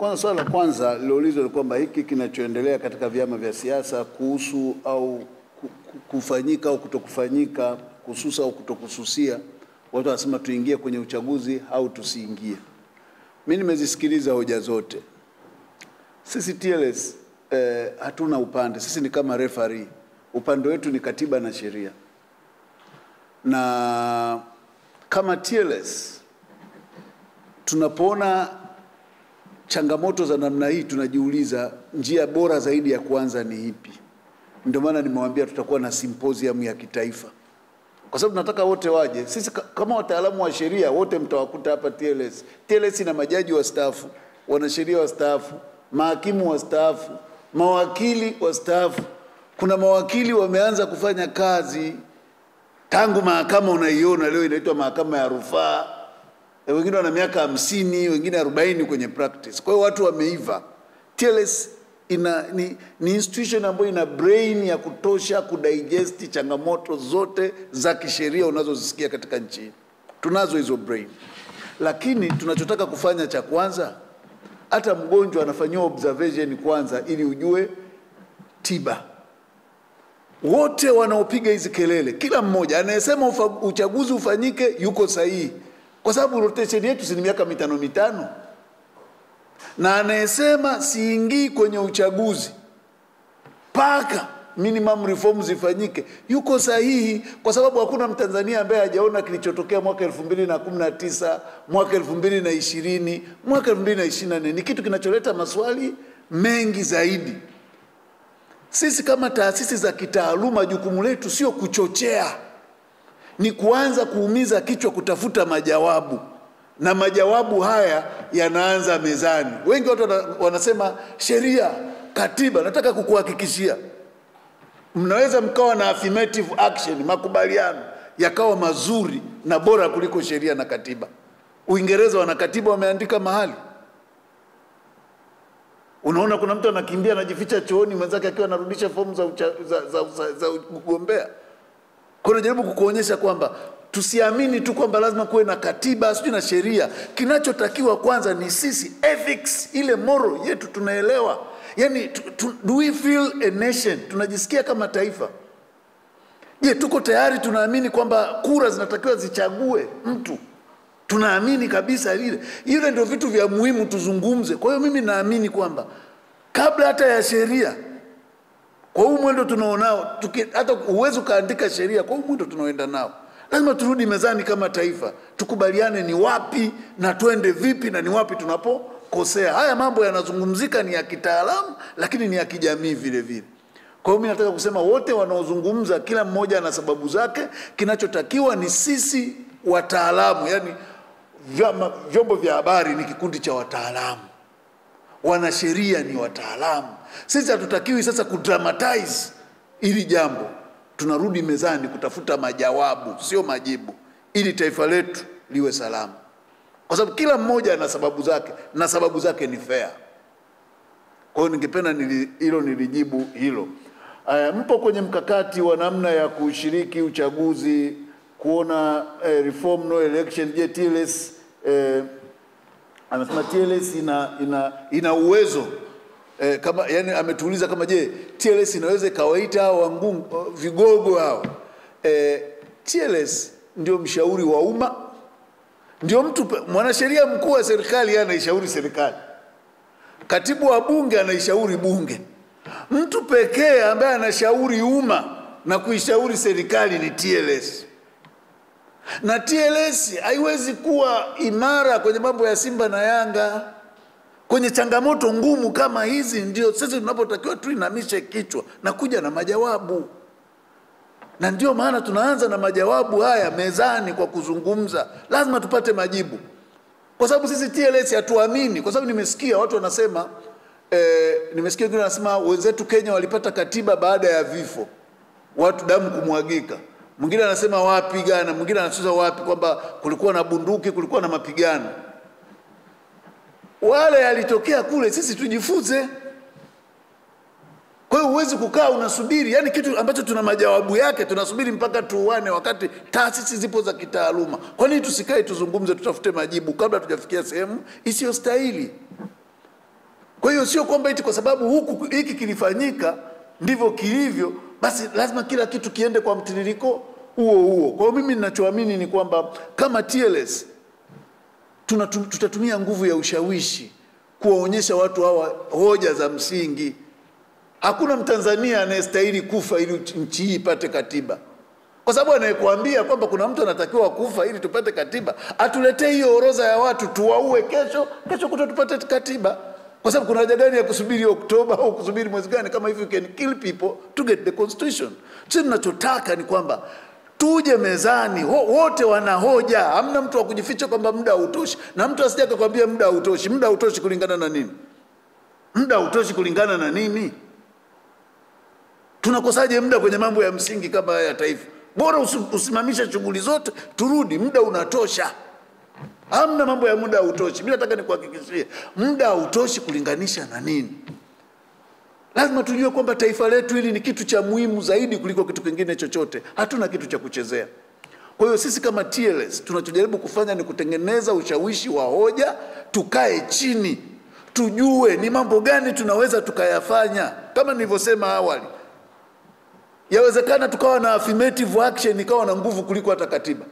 Kwanza, swala la kwanza liloulizwa ni kwamba hiki kinachoendelea katika vyama vya siasa kuhusu au kufanyika au kutokufanyika, kususa au kutokususia, watu wanasema tuingie kwenye uchaguzi au tusiingie. Mimi nimezisikiliza hoja zote. Sisi TLS hatuna upande, sisi ni kama referee. Upande wetu ni katiba na sheria. Na kama TLS tunapoona changamoto za namna hii tunajiuliza njia bora zaidi ya kuanza ni ipi. Ndio maana nimewaambia tutakuwa na symposium ya kitaifa, kwa sababu tunataka wote waje. Sisi kama wataalamu wa sheria wote mtawakuta hapa TLS. TLS ina majaji wastaafu, wanasheria wastaafu, mahakimu wastaafu, mawakili wastaafu. Kuna mawakili wameanza kufanya kazi tangu mahakama unaiona leo inaitwa mahakama ya rufaa. Wengine wana miaka 50, wengine 40 kwenye practice. Kwa hiyo watu wameiva. TLS ni institution ambayo ina brain ya kutosha kudigest changamoto zote za kisheria unazozisikia katika nchi. Tunazo hizo brain. Lakini tunachotaka kufanya cha kwanza, hata mgonjwa anafanyiwa observation kwanza ili ujue tiba. Wote wanaopiga hizi kelele, kila mmoja anayesema uchaguzi ufanyike yuko sahihi, kwa sababu rotation yetu si ni miaka mitano mitano. Na anayesema siingii kwenye uchaguzi paka minimum reforms zifanyike yuko sahihi, kwa sababu hakuna Mtanzania ambaye hajaona kilichotokea mwaka 2019, mwaka 2020, mwaka 2024. Ni kitu kinacholeta maswali mengi zaidi. Sisi kama taasisi za kitaaluma jukumu letu sio kuchochea, ni kuanza kuumiza kichwa kutafuta majawabu. Na majawabu haya yanaanza mezani. Wengi watu wanasema sheria, katiba. Nataka kukuhakikishia, mnaweza mkawa na affirmative action, makubaliano yakawa mazuri na bora kuliko sheria na katiba. Uingereza wana katiba wameandika mahali. Unaona kuna mtu anakimbia anajificha chooni, mwenzake akiwa anarudisha fomu za kugombea. Kwa najaribu kukuonyesha kwamba tusiamini tu kwamba lazima kuwe na katiba sijui na sheria. Kinachotakiwa kwanza ni sisi ethics, ile moral yetu tunaelewa. Yani, do we feel a nation? Tunajisikia kama taifa? Je, tuko tayari? Tunaamini kwamba kura zinatakiwa zichague mtu? Tunaamini kabisa lile. Ile ndio vitu vya muhimu tuzungumze. Kwa hiyo mimi naamini kwamba kabla hata ya sheria, kwa huu mwendo tunaonao, hata uwezo kaandika sheria, kwa huu mwendo tunaoenda nao, lazima turudi mezani kama taifa, tukubaliane ni wapi na twende vipi na ni wapi tunapokosea. Haya mambo yanazungumzika ni ya kitaalamu, lakini ni ya kijamii vile vile. Kwa hiyo mimi nataka kusema wote wanaozungumza kila mmoja ana sababu zake. Kinachotakiwa ni sisi wataalamu, yani vyombo vya habari ni kikundi cha wataalamu, wanasheria ni wataalamu. Sisi hatutakiwi sasa kudramatize ili jambo. Tunarudi mezani kutafuta majawabu, sio majibu, ili taifa letu liwe salama. Kwa sababu kila mmoja ana sababu zake na sababu zake ni fair. Kwa hiyo ningependa hilo nilijibu hilo. Mpo kwenye mkakati wa namna ya kushiriki uchaguzi, kuona reform no election. Je, TLS anasema TLS ina uwezo kama, yani ametuuliza kama je TLS inaweza ikawaita hao vigogo hao. TLS ndio mshauri wa umma, ndio mtu mwanasheria mkuu wa serikali anaishauri serikali, katibu wa bunge anaishauri bunge. Mtu pekee ambaye anashauri umma na kuishauri serikali ni TLS. Na TLS haiwezi kuwa imara kwenye mambo ya Simba na Yanga. Kwenye changamoto ngumu kama hizi ndio sisi tunapotakiwa tuinamishe kichwa na kuja na majawabu. Na ndio maana tunaanza na majawabu haya mezani kwa kuzungumza. Lazima tupate majibu. Kwa sababu sisi TLS hatuamini. Kwa sababu nimesikia watu wanasema, nimesikia wengine wanasema wenzetu Kenya walipata katiba baada ya vifo, watu damu kumwagika. Mwingine anasema wapi Ghana, mwingine anasema wapi kwamba kulikuwa na bunduki, kulikuwa na mapigano. Wale yalitokea kule, sisi tujifunze. Kwa hiyo huwezi kukaa unasubiri, yani kitu ambacho tuna majawabu yake tunasubiri mpaka tuuane, wakati taasisi zipo za kitaaluma. Kwa nini tusikae tuzungumze, tutafute majibu kabla tujafikia sehemu isiyostahili? Kwa hiyo sio kwamba eti kwa sababu huku hiki kilifanyika ndivyo kilivyo, basi lazima kila kitu kiende kwa mtiririko huo huo. Kwa hiyo mimi ninachoamini ni kwamba kama TLS tutatumia nguvu ya ushawishi kuwaonyesha watu hawa hoja za msingi. Hakuna Mtanzania anayestahili kufa ili nchi hii ipate katiba. Kwa sababu anayekuambia kwamba kuna mtu anatakiwa kufa ili tupate katiba, atuletee hiyo orodha ya watu tuwaue kesho, kesho kutwa tupate katiba. Kwa sababu kuna haja gani ya kusubiri Oktoba au kusubiri mwezi gani kama if you can kill people to get the constitution? Sisi tunachotaka ni kwamba tuje mezani, wote wana hoja. Hamna mtu wa kujificha kwamba muda hautoshi. Na mtu asije akakwambia muda hautoshi. Muda hautoshi kulingana na nini? Muda hautoshi kulingana na nini? Tunakosaje muda kwenye mambo ya msingi kama haya ya taifa? Bora usimamishe shughuli zote, turudi, muda unatosha. Hamna mambo ya muda hautoshi. Mimi nataka nikuhakikishie, muda hautoshi kulinganisha na nini? Lazima tujue kwamba taifa letu hili ni kitu cha muhimu zaidi kuliko kitu kingine chochote. Hatuna kitu cha kuchezea. Kwa hiyo sisi kama TLS tunachojaribu kufanya ni kutengeneza ushawishi wa hoja, tukae chini, tujue ni mambo gani tunaweza tukayafanya. Kama nilivyosema awali, yawezekana tukawa na affirmative action ikawa na nguvu kuliko hata katiba,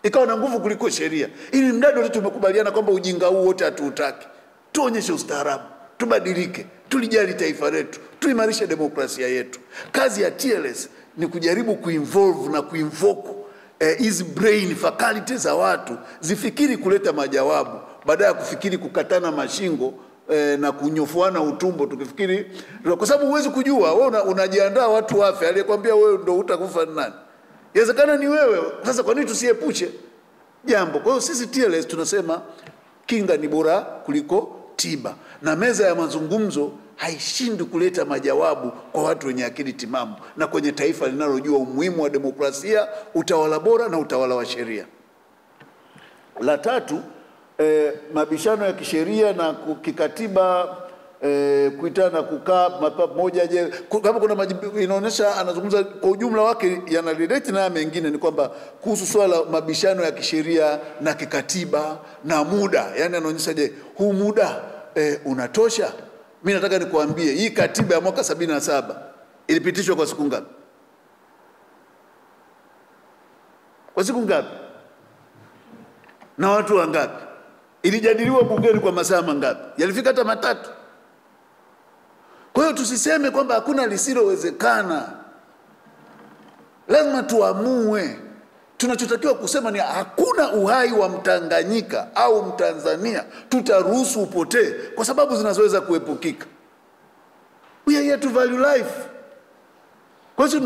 ikawa na nguvu kuliko sheria. Ili mradi wote tumekubaliana kwamba ujinga huu wote hatuutaki. Tuonyeshe ustaarabu, tubadilike, tulijali taifa letu, tuimarishe demokrasia yetu. Kazi ya TLS ni kujaribu kuinvolve na kuinvoke hizi brain faculty za watu zifikiri kuleta majawabu, badala ya kufikiri kukatana mashingo na kunyofuana utumbo tukifikiri, kwa sababu huwezi kujua wewe unajiandaa watu wafe, aliyekwambia wewe ndio utakufa ni nani? Inawezekana ni wewe. Sasa kwa nini tusiepushe jambo? Kwa hiyo sisi TLS tunasema kinga ni bora kuliko tiba, na meza ya mazungumzo haishindi kuleta majawabu kwa watu wenye akili timamu na kwenye taifa linalojua umuhimu wa demokrasia, utawala bora na utawala wa sheria. La tatu, mabishano ya kisheria na kikatiba, kuitana kukaa pamoja. Je, kama kuna majibu inaonyesha anazungumza kwa ujumla wake yanarelate na mengine, ni kwamba kuhusu swala mabishano ya kisheria na kikatiba na muda, yani anaonyesha je, huu muda unatosha? Mimi nataka nikuambie hii katiba ya mwaka 77 ilipitishwa kwa siku ngapi? Kwa siku ngapi? Na watu wangapi? Ilijadiliwa bungeni kwa masaa mangapi? Yalifika hata matatu. Kwa hiyo tusiseme kwamba hakuna lisilowezekana. Lazima tuamue. Tunachotakiwa kusema ni hakuna uhai wa Mtanganyika au Mtanzania tutaruhusu upotee kwa sababu zinazoweza kuepukika. We are here to value life. Kwa hiyo